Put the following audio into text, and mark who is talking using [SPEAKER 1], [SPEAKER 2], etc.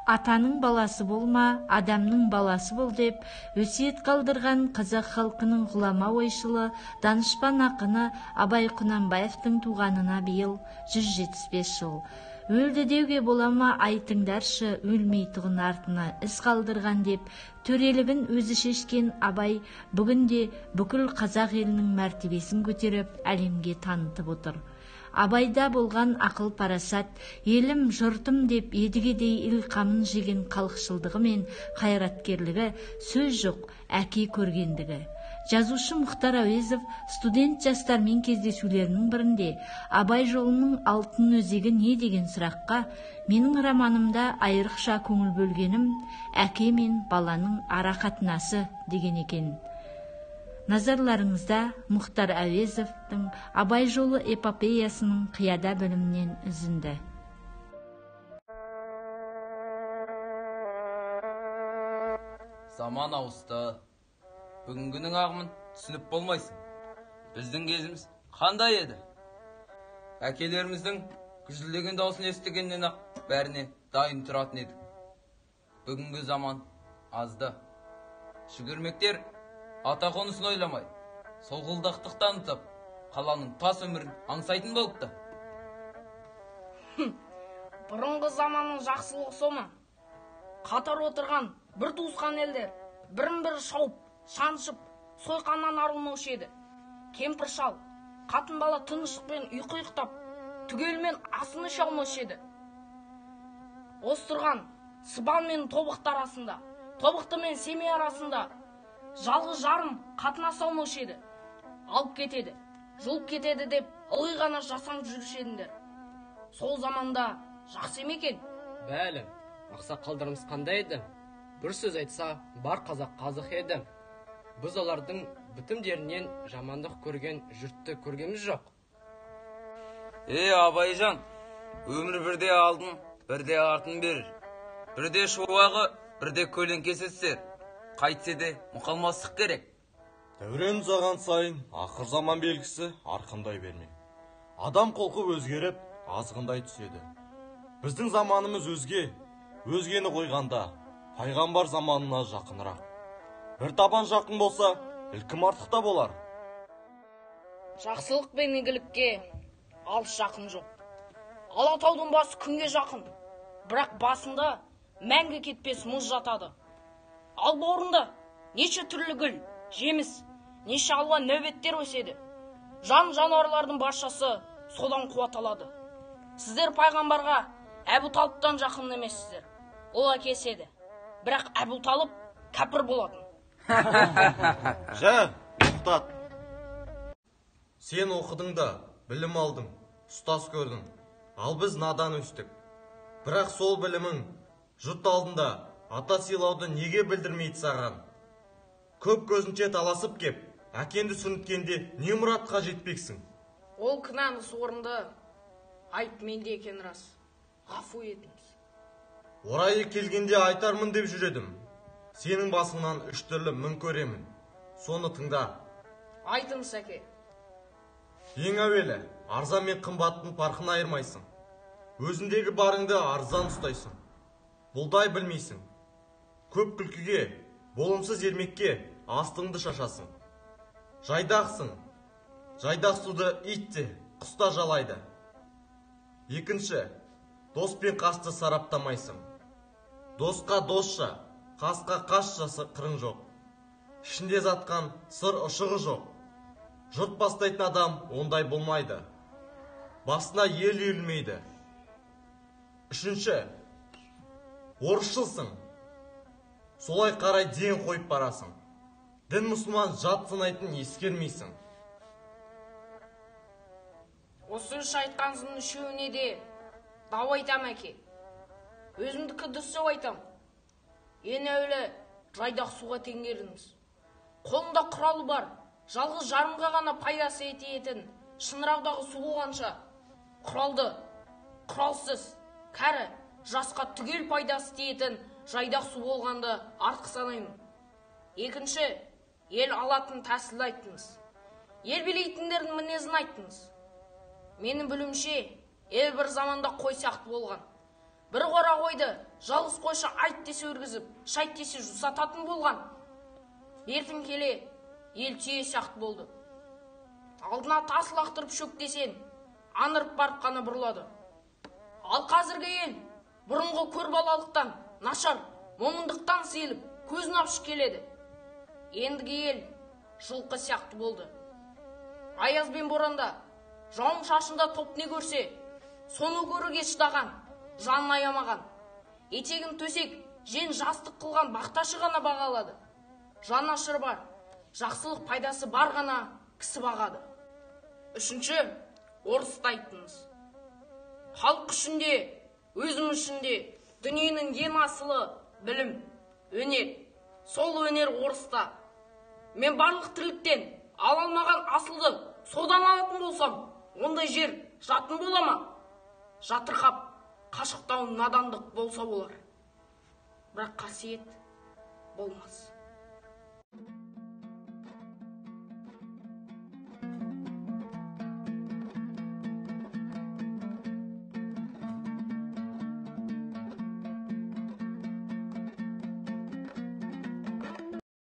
[SPEAKER 1] Атаның баласы болма, адамның баласы бол деп өсиет қалдырған қазақ халқының ғұлама ойшылы, данышпан ақыны Абай Құнанбаевтың туғанына биыл 175 жыл. Өлді деуге бола ма, айтыңдаршы, өлмейтұғын артына із қалдырған деп төрелігін өзі шешкен Абай бүгінде бүкіл қазақ елінің мәртебесін көтеріп, әлемге танытып отыр. Абайда болған ақыл парасат, елім, жұртым деп едігедей ел қамын жеген халықшылдығы мен қайраткерлігі, сөз жоқ, әке көргендігі. Жазушы Мұхтар Әуезов студент жастармен кездесулерінің бірінде Абай жолының алтын өзегі не деген сұраққа, менің романымда айрықша көңіл бөлгенім әке мен баланың ара қатынасы деген екен. Назарларыңызда Мұхтар Әуезовтің Абай жолы эпопеясының қияда бөлімінен үзінді.
[SPEAKER 2] Заман ауысты. Бүгінгінің ағымын түсініп болмайсың. Біздің кезіміз қандай еді? Әкелеріміздің гүжілдеген даусын естігеннен ақ бәріне дайын тұратын едік. Бүгінгі заман азды. Жүгірмектер ата қонысын ойламай, солғылдақтық танытып, қаланың тас өмірін аңсайтын болыпты.
[SPEAKER 3] Бұрынғы заманның жақсылығы со ма? Қатар отырған бір туысқан елдер бірін-бірі шауып, шаншып, сойқаннан арылмаушы еді. Кемпір шал, қатын бала тыныштықпен ұйқы ұйықтап, түгелімен асын іше алмаушы еді. Осы тұрған Сыбан мен Тобықты арасында, Тобықты мен Семей арасында жалғыз жарым қатынаса алмаушы еді. Алып кетеді, жұлып кетеді деп ылғи ғана жасанып жүруші едіңдер. Сол заманда жақсы ме екен?
[SPEAKER 4] Бәлі, ақсақалдарымыз қандай еді? Бір сөз айтса, бар қазақ қазық еді. Біз олардың бітімдерінен жамандық көрген жұртты көргеніміз жоқ.
[SPEAKER 2] Абайжан, өмір бірде алдын, бірде артын берер. Бірде шуағы, бірде көлеңкесі түсер. Қайтсе де мұқалмастық керек.
[SPEAKER 5] Дәурен ұзаған сайын ақыр заман белгісі арқындай бермек. Адам құлқы өзгеріп, азғындай түседі. Біздің заманымыз өзге, өзгені қойғанда пайғамбар заманына жақынырақ. Бір табан жақын болса, ілкім артық та болар.
[SPEAKER 3] Жақсылық пен игілікке алыс жақын жоқ. Алатаудың басы күнге жақын, бірақ басында мәңгі кетпес мұз жатады. Ал бауырында неше түрлі гүл, жеміс, неше алуан нәубеттер өседі. Жан жануарлардың баршасы содан қуат алады. Сіздер пайғамбарға Әбу Талыптан жақын емессіздер. Ол әкесі еді. Бірақ Әбу Талып кәпір болатын.
[SPEAKER 5] Жә, тоқтат. Сен оқыдың да, білім алдың, ұстаз көрдің. Ал біз надан өстік. Бірақ сол білімің жұрт алдында ата сыйлауды неге білдірмейді саған? Көп көзінше таласып кеп, әкенді сүрінткенде не мұратқа жетпексің?
[SPEAKER 3] Ол кінәңіз орынды, айып менде екен рас. Ғафу етіңіз.
[SPEAKER 5] Орайы келгенде айтармын деп жүр едім. Сенің басыңнан үш түрлі мін көремін. Соны тыңда.
[SPEAKER 3] Айтыңыз, әке.
[SPEAKER 5] Ең әуелі, арзан мен қымбаттың парқын айырмайсың. Өзіндегі барыңды арзан ұстайсың. Бұлдай білмейсің. Көп күлкіге, болымсыз ермекке астыңды шашасың. Жайдақсың. Жайдақ суды ит те, құс та жалайды. Екінші, дос пен қасты сараптамайсың. Досқа досша, қасқа қасша қырың жоқ. Ішінде жатқан сыр ұшығы жоқ. Жұрт бастайтын адам ондай болмайды. Басына ел үйілмейді. Үшінші, орысшылсың. Солай қарай ден қойып барасың. Дін мұсылман жат санайтын ескермейсің.
[SPEAKER 3] Осы үш айтқаныңыздың үшеуіне де дау айтам, әке. Өзімдікі дұрыс деп айтам. Ең әуелі жайдақ суға теңгердіңіз. Қолында құралы бар, жалғыз жарымға ғана пайдасы ететін шыңыраудағы су болғанша, құралды, құралсыз, кәрі, жасқа түгел пайдасы тиетін жайдақ су болғанды артық санаймын. Екінші, ел алатын тәсілді айттыңыз. Ел билейтіндердің мінезін айттыңыз. Менің білуімше, ел бір заманда қой сияқты болған. Бір қора қойды жалғыз қойшы айт десе өргізіп, шайт десе жусататын болған. Бертін келе ел түйе сияқты болды. Алдына тас лақтырып шөк десең, аңырып барып қана бұрылады. Ал қазіргі ел бұрынғы көрбалалықтан, нашар, момындықтан сейіліп, көзін ашып келеді. Ендігі ел жылқы сияқты болды. Аяз бен боранда, жауын шашында топ не көрсе, соны көруге шыдаған, жанын аямаған. Етегін төсек, жен жастық қылған бақташы ғана баға алады. Жан ашыры бар, жақсылық пайдасы бар ғана кісі бағады. Үшінші, орысты айттыңыз. Халық үшін де, өзім үшін де дүниенің ең асылы білім, өнер. Сол өнер орыста. Мен барлық тірліктен ала алмаған асылды содан алатын болсам, ондай жер жатын бола ма? Жатырқап, қашықтау надандық болса болар. Бірақ қасиет болмас.